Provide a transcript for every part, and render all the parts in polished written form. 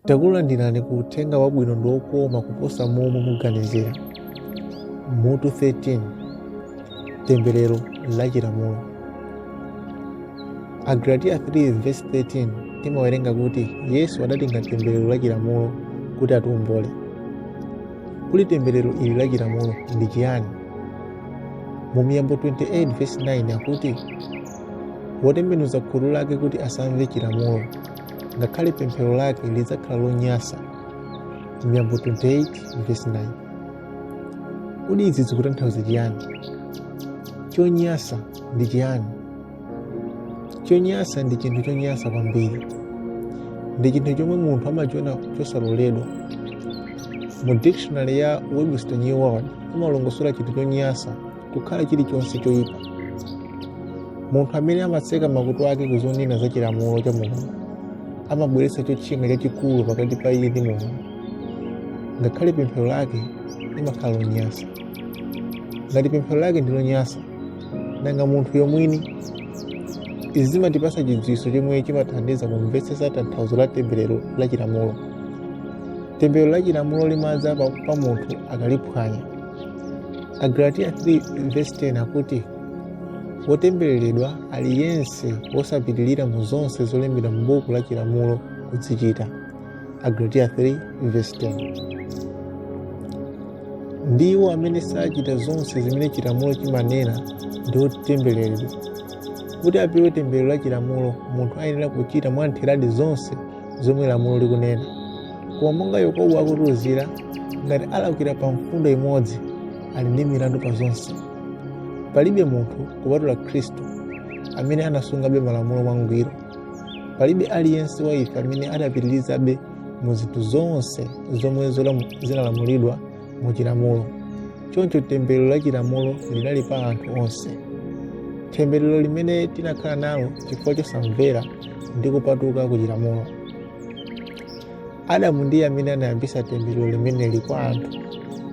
Takulandirani ku uthenga wabwino ndi wokoma kuposa momwe muganizira. Mutu 13, Temberero la chilamulo. Agalatiya 3 verse 13 timawerenga kuti Yesu adatenga temberero la chilamulo kuti atiwombole. Kuli temberero ili la chilamulo ndi chiyani? Mu Miyambo 28 verse 9 akuti, wotembenuza khutu lake kuti asamve chilamulo, ngakhale pemphero lake lidzakhala lonyasa. Miyambo 28 verse 9. Kodi izi zikutanthauza chiyani? Chonyasa ndi chiyani? Chonyasa ndi chinthu chonyasa kwambiri. Ndi chinthu chomwe munthu amachiona chosaloledwa. Mu dictionary ya Webster New World imalongosola chinthu chonyasa kukhala chilichonse choyipa. Munthu amene amatseka makutu ake ku zonena za chilamulo cha Mulungu amabweretsa chotchinga chachikulu pakati pa iye ndi Mulungu. Ngakhale pemphero lake limakhala lonyasa. Ngati pemphero lake ndi lonyasa, nanga munthuyo mwini? Izi zimatipatsa chidziwitso chomwe chimathandiza kumvetsetsa tanthauzo la temberero la chilamulo. Temberero la chilamulo limadza pa munthu akaliphwanya. Agalatiya 3 verse 10 akuti, wotembereredwa ali yense wosapitirira mu zonse zolembedwa m'buku la chilamulo kuzichita. Agalatiya 3 verse 10. Ndi iwo amene sachita zonse zimene chilamulo chimanena ndi otembereredwa. Kuti apewe temberero la chilamulo, munthu ayenera kuchita mwamtheradi zonse zomwe lamulo likunena. Koma monga Yakobo akutiuzira, ngati alakwira pa mfundo imodzi, ali ndi milandu pa zonse. Palibe munthu kupatula Khristu amene anasungabe malamulo mwangwiro. Palibe aliyense wa ife amene adapitirizabe mu zinthu zonse zomwe zinalamulidwa mu chilamulo. Choncho temberero la chilamulo linali pa anthu onse, temberero limene tinakhala nalo chifukwa chosamvera ndi kupatuka ku chilamulo. Adamu ndiye amene anayambisa temberero limeneli kwa anthu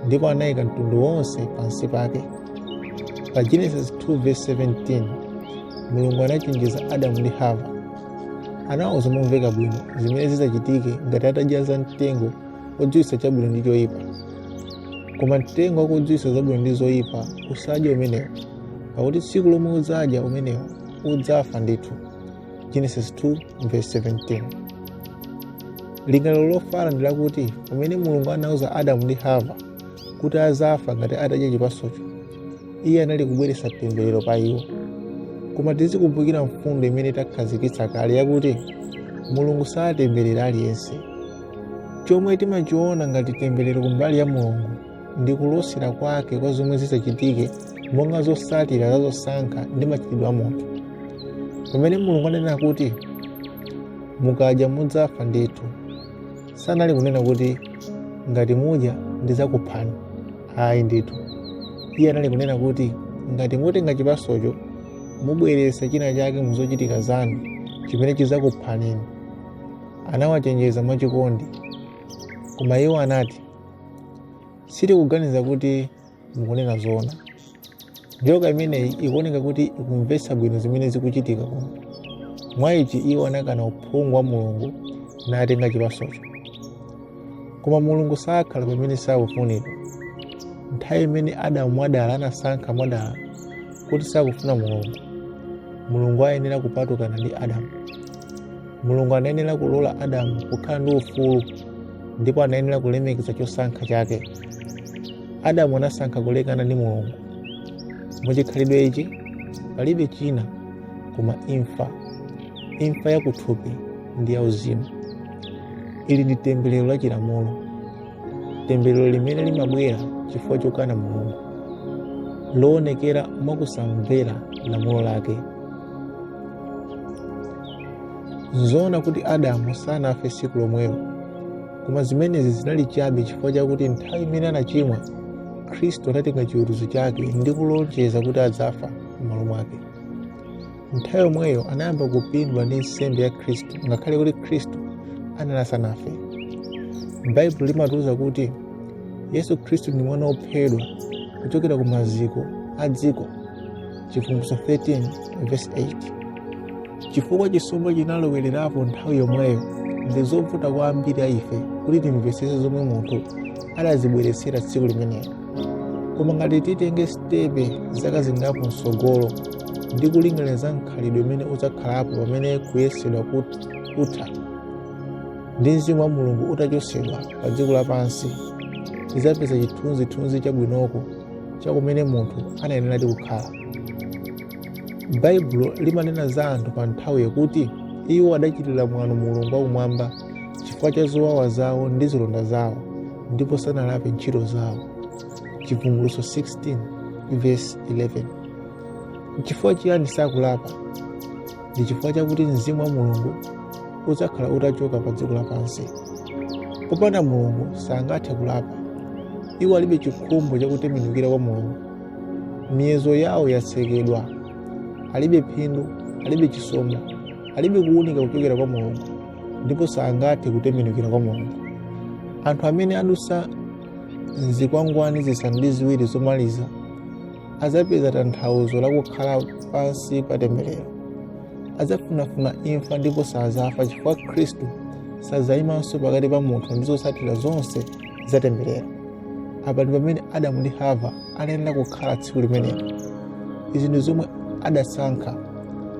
ndipo anayika mtundu wonse pansi pake. Pa Genesis 2 verse 17, Mulungu anachenjeza Adamu ndi Hava. Anawauza momveka bwino zimene zidzachitike ngati atadya za mtengo wodziwitsa chabwino ndi choyipa. Koma mtengo wakudziwitsa zabwino ndi zoyipa usadye umenewo, pakuti tsiku lomwe udzadya umenewo udzafa ndithu. Genesis 2 verse 17. Lingaliro lofala ndi lakuti pamene Mulungu anauza Adamu ndi Hava kuti azafa ngati atadya chipatsocho, iye anali kubweretsa temberero pa iwo. Koma tizikumbukira mfundo imene takhazikitsa kale yakuti Mulungu satemberera aliyense. Chomwe timachiona ngati temberero kumbali ya Mulungu ndi kulosera kwake kwa zomwe zidzachitike monga zotsatira za zosankha ndi machitidwe a munthu. Pamene Mulungu ananena kuti mukadya mudzafa ndithu, sanali kunena kuti ngati mudya ndidzakuphani. Ayi ndithu, iye anali kunena kuti ngati mutenga chipatsocho mubweretsa china chake mu zochitika zanu chimene chidzakuphani. Anawachenjeza mwachikondi, koma iwo anati, sitikuganiza kuti mukunena zoona. Njoka imeneyi ikuoneka kuti ikumvetsa bwino zimene zikuchitika kuno. Mwa ichi iwo anakana uphungu wa Mulungu natenga chipatsocho. Koma Mulungu sakhala pamene sakufunidwa. Nthawi imene Adamu mwadala anasankha mwadala kuti sakufuna Mulungu, Mulungu ayenera kupatukana ndi Adamu. Mulungu anayenera kulola Adamu kukhala ndi ufulu ndipo anayenera kulemekeza chosankha chake. Adamu anasankha kulekana ndi Mulungu. Muchikhalidwe ichi palibe china koma imfa, imfa ya kuthupi ndi ya uzimu. Ili ndi temberero la chilamulo, temberero limene limabwera chifukwa chokana Mulungu, loonekera mwakusamvera lamulo lake. Nzoona kuti Adamu sanafe tsiku lomwelo, koma zimenezi zinali chabe chifukwa chakuti nthawi imene anachimwa, Khristu anatenga chiweruzo chake ndi kulonjeza kuti adzafa m'malo mwake. Nthawi yomweyo anayamba kupindula ndi nsembe ya Khristu, ngakhale kuti Khristu anali asanafe. Baibulo limatiuza kuti Yesu Khristu ndi mwana wophedwa kuchokera ku maziko a dziko, Chivumbulutso 13 verse 8. Chifukwa chisomo chinalowererapo nthawi yomweyo Ndi zovuta kwa ambiri a ife kuti timvetsetse zomwe munthu adazibweretsera tsiku limenelo. Koma ngati titenge sitepe zaka zingapo mtsogolo ndi kulingalira za mkhalidwe umene udzakhalapo pamene kuyesedwa kutha ndi mzimu wa Mulungu utachotsedwa pa dziko lapansi, tidzapeza chithunzithunzi chabwinoko cha kumene munthu anayeneradi kukhala. Baibulo limanena za anthu pa nthawiyo kuti iwo adachitira mwano Mulungu wakumwamba chifukwa cha zowawa zawo ndi zilonda zawo, ndipo sanalape ntchito zawo. Chivumbulutso 16 verse 11. Nchifukwa chiyani sakulapa? Ndi chifukwa chakuti mzimu wa Mulungu udzakhala utachoka pa dziko lapansi. Popanda Mulungu sangathe kulapa. Iwo alibe chikhumbo chakutembenukira kwa Mulungu. Miyezo yawo yatsekedwa. Alibe phindu, alibe chisomo, alibe kuwunika kuchokera kwa Mulungu, ndipo sangathe kutembenukira kwa Mulungu. Anthu amene adutsa mzikwangwani zisanu ndi ziwiri zomaliza adzapeza tanthauzo la kukhala pansi pa temberero. Adzafunafuna imfa ndipo sadzafa, chifukwa Khristu sadzayimanso pakati pa munthu ndi zotsatira zonse za temberero. Apa ndi pamene Adamu ndi Hava anayenera kukhala tsiku limenelo. Izi ndi zomwe adasankha,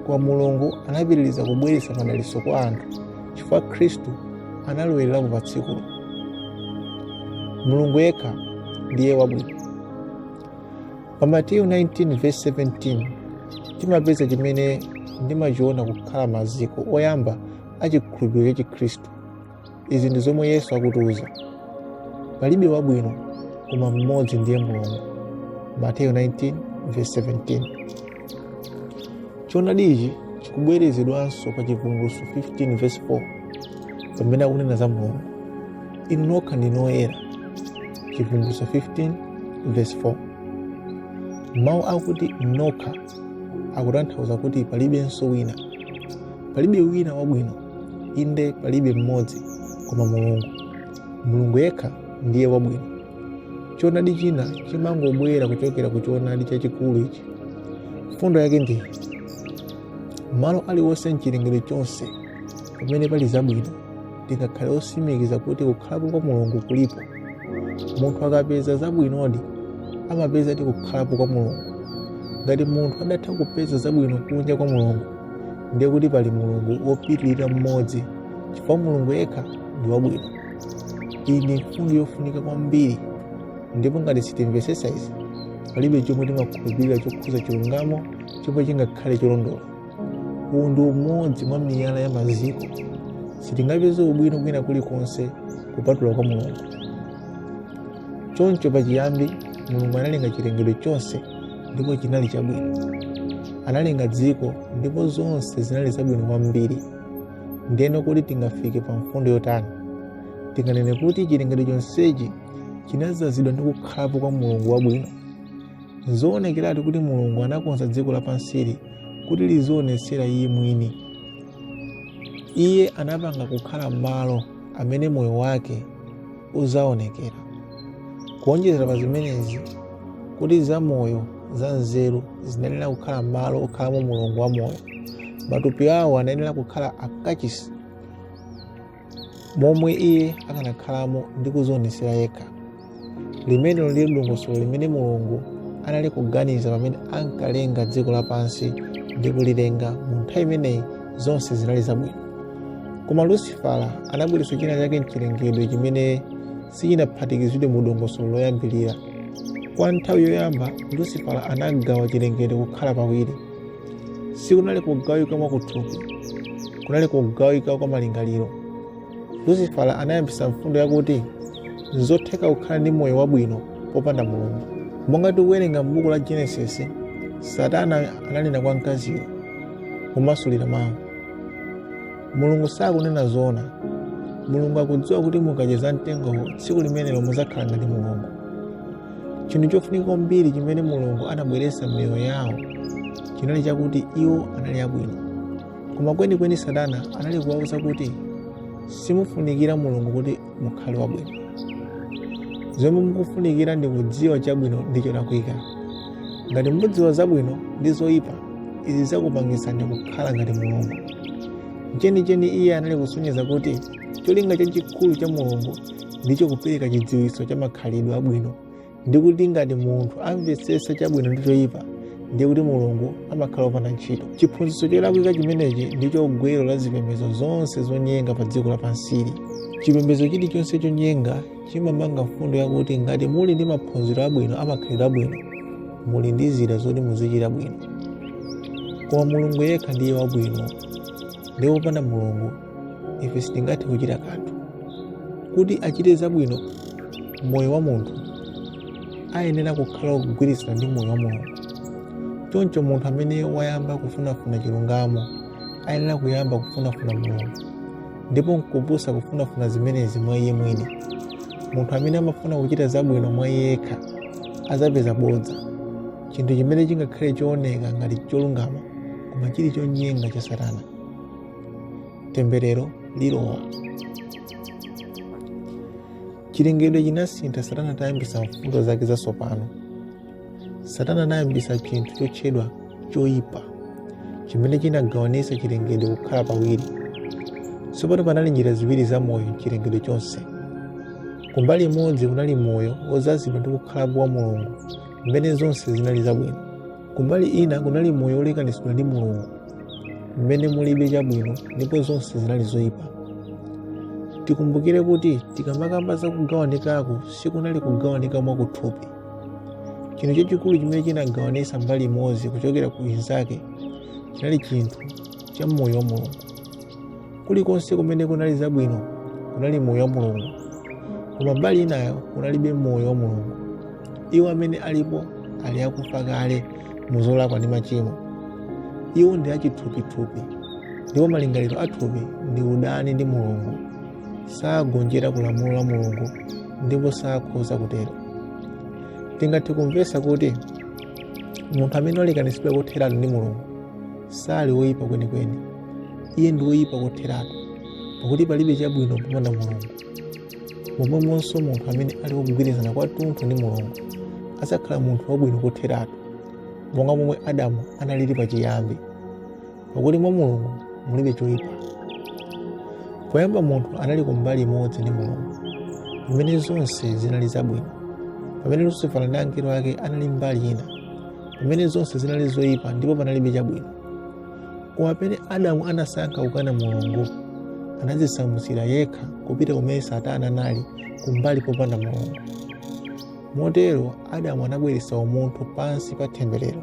koma Mulungu anapitiriza kubweretsa madalitso kwa anthu chifukwa Khristu analowererapo pa tsikulo. Mulungu yekha ndiye wabwino. Pa Mateyu 19 verse 17 timapeza chimene ndimachiona kukhala maziko oyamba a chikhulupiriro cha Chikhristu. Izi ndi zomwe Yesu akutiuza: palibe wabwino koma mmodzi, ndiye Mulungu. Mateyu 19 verse 17. Choonadi ichi chikubwerezedwanso pa Chivumbulutso 15 verse 4 pamene akunena za Mulungu: inu nokha ndinu oyera. Chivumbulutso 15 verse 4. Mawu akuti nokha akutanthauza kuti palibenso wina. Palibe wina wabwino, inde palibe mmodzi, koma Mulungu. Mulungu yekha ndiye wabwino. Choonadi china chimangobwera kuchokera ku choonadi chachikulu ichi. Mfundo yake ndi malo aliwonse mchilengedwe chonse pamene pali zabwino, tingakhale otsimikiza kuti kukhalapo kwa Mulungu kulipo. Munthu akapeza zabwinodi, amapezadi kukhalapo kwa Mulungu. Ngati munthu adatha kupeza zabwino kunja kwa Mulungu, ndiye kuti pali Mulungu wopitirira mmodzi, chifukwa Mulungu yekha ndi wabwino. Iyi ndi mfundo yofunika kwambiri, ndipo ngati sitimvetsetsa izi, palibe chomwe timakhulupirira chokhudza chilungamo chomwe chingakhale cholondola. Uwu ndi umodzi mwa miyala ya maziko. Sitingapeze ubwino kwina kulikonse kupatula kwa Mulungu. Choncho pachiyambi Mulungu analenga chilengedwe chonse ndipo chinali chabwino. Analenga dziko ndipo zonse zinali zabwino kwambiri. Ndiyeno kodi tingafike pa mfundo yotani? Tinganene kuti chilengedwe chonsechi chinadzazidwa ndi kukhalapo kwa Mulungu wabwino. Nzoonekeratu kuti Mulungu anakonza dziko lapansili kuti lizionetsera iye mwini. Iye anapanga kukhala malo amene moyo wake udzaonekera. Kuonjezera pa zimenezi, kuti zamoyo za nzeru zinayenera kukhala malo okhalamo Mulungu wamoyo. Matupi awo anayenera kukhala akachisi momwe iye akanakhalamo ndi kudzionetsera yekha. Limenelo ndiye dongosolo limene Mulungu anali kuganiza pamene ankalenga dziko lapansi ndi kulilenga. Mu nthawi imeneyi zonse zinali zabwino. Koma Lusifala anabweretsa china chake mchilengedwe chimene sichinaphatikizidwe mu dongosolo loyambirira. Kwa nthawi yoyamba, Lusifala anagawa chilengedwe kukhala pawiri. Sikunali kugawika mwakuthupi, kunali kugawika kwa malingaliro. Lusifala anayambitsa mfundo yakuti nzotheka kukhala ndi moyo wabwino popanda Mulungu. Monga tikuwerenga m'buku la Genesis, Satana ananena kwa mkaziyo pomasulira mawu, Mulungu sakunena zoona. Mulungu akudziwa kuti mukadya za mtengowo tsiku limenelo mudzakhala ngati Mulungu. Chinthu chofunika kwambiri chimene Mulungu anabweretsa m'miyoyo yawo chinali chakuti iwo anali abwino. Koma kwenikweni Satana anali kuwauza kuti simufunikira Mulungu kuti mukhale wabwino. Zomwe mukufunikira ndi kudziwa chabwino ndi cholakwika. Ngati mudziwa zabwino ndi zoyipa, izi zidzakupangitsani kukhala ngati Mulungu. Mchenicheni iye anali kusonyeza kuti Cholinga chachikulu cha Mulungu ndicho kupereka chidziwitso cha makhalidwe abwino, ndi kuti ngati munthu amvetsetsa chabwino ndi choyipa, ndiye kuti Mulungu amakhala wopanda ntchito. Chiphunzitso cholakwika chimenechi ndicho gwero la zipembedzo zonse zonyenga pa dziko lapansili. Chipembedzo chilichonse chonyenga chimamanga mfundo yakuti ngati muli ndi maphunziro abwino amakhalidwe abwino, muli ndi zida zoti muzichita bwino. Koma Mulungu yekha ndiye wabwino, ndipo popanda Mulungu ife sitingathe kuchita kanthu. Kuti achite zabwino, moyo wa munthu ayenera kukhala wogwirizana ndi moyo wa Mulungu. Choncho munthu amene wayamba kufunafuna chilungamo ayenera kuyamba kufunafuna Mulungu, ndipo nkupusa kufunafuna zimenezi mwa iye mwini. Munthu amene amafuna kuchita zabwino mwa iye yekha adzapeza bodza, chinthu chimene chingakhale chooneka ngati cholungama koma chili chonyenga cha Satana. Temberero lilowa. Chilengedwe chinasintha Satana atayambisa mfundo zake zatsopano. Satana anayambisa chinthu chotchedwa choyipa chimene chinagawanitsa chilengedwe kukhala pawiri. Tsopano panali njira ziwiri za moyo m'chilengedwe chonse. Kumbali imodzi kunali moyo wodzazidwa ndi kukhalapo wa Mulungu mmene zonse zinali zabwino. Kumbali ina kunali moyo wolekanitsidwa ndi Mulungu mmene mulibe chabwino ndipo zonse zinali zoyipa. Tikumbukire kuti tikamakamba za kugawanikaku sikunali kugawanika mwakuthupi. Chinthu chachikulu chimene chinagawanitsa mbali imodzi kuchokera ku inzake chinali chinthu cha moyo wa Mulungu. Kulikonse kumene kunali zabwino kunali moyo wa Mulungu, koma mbali inayo kunalibe moyo wa Mulungu. Iwo amene alipo ali akufa kale mu zolakwa ndi machimo. Iwo ndi achithupithupi, ndipo malingaliro athupi ndi udani ndi Mulungu. Sagonjera ku lamulo la Mulungu ndipo sakhoza kutero. Tingathe kumvetsa kuti munthu amene walekanitsidwa kotheratu ndi Mulungu sali woyipa kwenikweni. Iye ndi woyipa kotheratu, pakuti palibe chabwino popanda Mulungu. Momwemonso munthu amene ali wogwirizana kwathunthu ndi Mulungu adzakhala munthu wabwino kotheratu, monga momwe Adamu analili pachiyambi, pakuti mwa Mulungu mulibe choyipa. Poyamba munthu anali kumbali imodzi ndi Mulungu, pamene zonse zinali zabwino, pamene Lusifala ndi angelo ake anali mbali ina, pamene zonse zinali zoyipa ndipo panalibe chabwino. Koma pamene Adamu anasankha kukana Mulungu, anadzisamutsira yekha kupita kumene Satana anali, kumbali popanda Mulungu. Motero Adamu anabweretsa umunthu pansi pa temberero,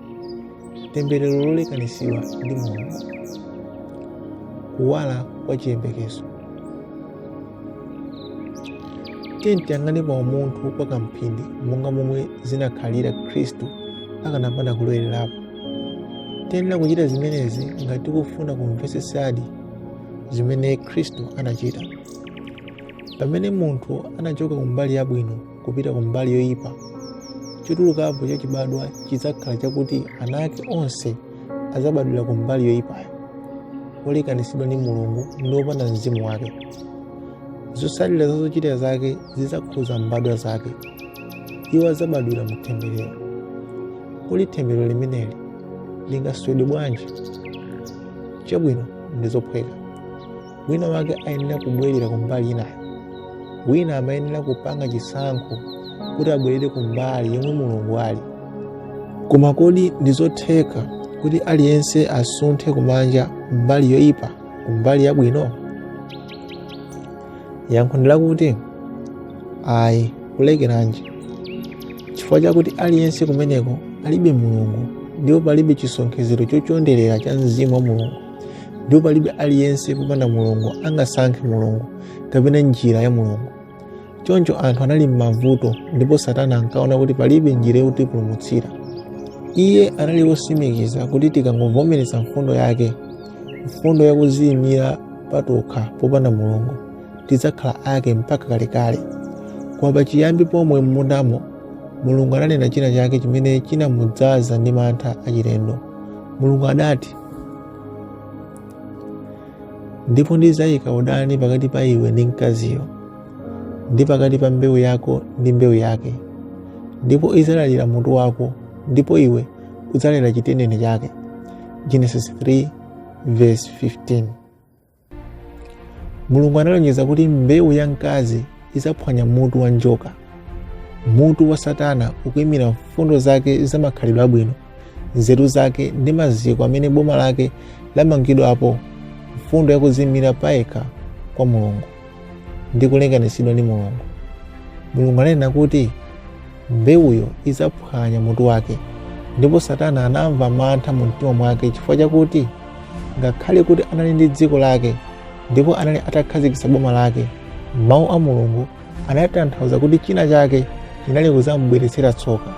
temberero lolekanitsidwa ndi Mulungu. Kuwala kwa chiyembekezo. Tiyeni tiyang'ane pa umunthu kwa kamphindi monga momwe zinakhalira Khristu akanapanda kulowererapo. Tiyenera kuchita zimenezi ngati tikufuna kumvetsetsadi zimene Khristu anachita. Pamene munthu anachoka kumbali yabwino kupita kumbali yoyipa, chotulukapo chachibadwa chidzakhala chakuti ana ake onse adzabadwira kumbali yoyipayo, olekanitsidwa ndi Mulungu ndi opanda mzimu wake. Zotsatira za zochita zake zidzakhudza mbadwa zake. Iwo adzabadwira mu temberero. Kodi temberero limeneli lingaswedwe bwanji? Chabwino, ndi zophweka. Wina wake ayenera kubwerera kumbali inayo. Wina amayenera kupanga chisankho kuti abwerere kumbali yomwe Mulungu ali. Koma kodi ndi zotheka kuti aliyense asunthe kumanja mbali yoyipa kumbali yabwino? Yankho ndi lakuti ayi. Kulekeranji? Chifukwa chakuti aliyense kumeneko alibe Mulungu, ndipo palibe chisonkhezero chochonderera cha mzimu wa Mulungu, ndipo palibe aliyense popanda Mulungu angasankhe Mulungu kapena njira ya Mulungu. Choncho anthu anali m'mavuto, ndipo Satana ankaona kuti palibe njira yotipulumutsira. Iye anali wotsimikiza kuti tikangovomereza mfundo yake, mfundo yakuziyimira patokha popanda Mulungu, tidzakhala ake mpaka kalekale. Koma pachiyambi pomwe m'mundamo, Mulungu ananena china chake chimene chinamudzaza ndi mantha achilendo. Mulungu adati, ndipo ndidzayika udani pakati pa iwe ndi mkaziyo, ndi pakati pa mbewu yako ndi mbewu yake, ndipo idzalalira mutu wako, ndipo iwe udzalalira chitenene chake. Genesis 3 verse 15. Mulungu analonjeza kuti mbewu ya mkazi idzaphwanya mutu wa njoka. Mutu wa Satana ukuyimira mfundo zake za makhalidwe abwino, nzeru zake ndi maziko amene boma lake lamangidwapo, mfundo yakudziyimira payekha kwa Mulungu ndi kulekanitsidwa ndi Mulungu. Mulungu ananena kuti mbewuyo idzaphwanya mutu wake, ndipo Satana anamva mantha mu mtima mwake chifukwa chakuti ngakhale kuti anali ndi dziko lake ndipo anali atakhazikitsa boma lake, mawu a Mulungu anatanthauza kuti china chake chinali kudzamubweretsera tsoka.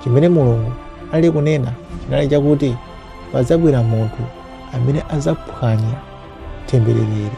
Chimene Mulungu anali kunena chinali chakuti padzabwera munthu amene adzaphwanya temberereri.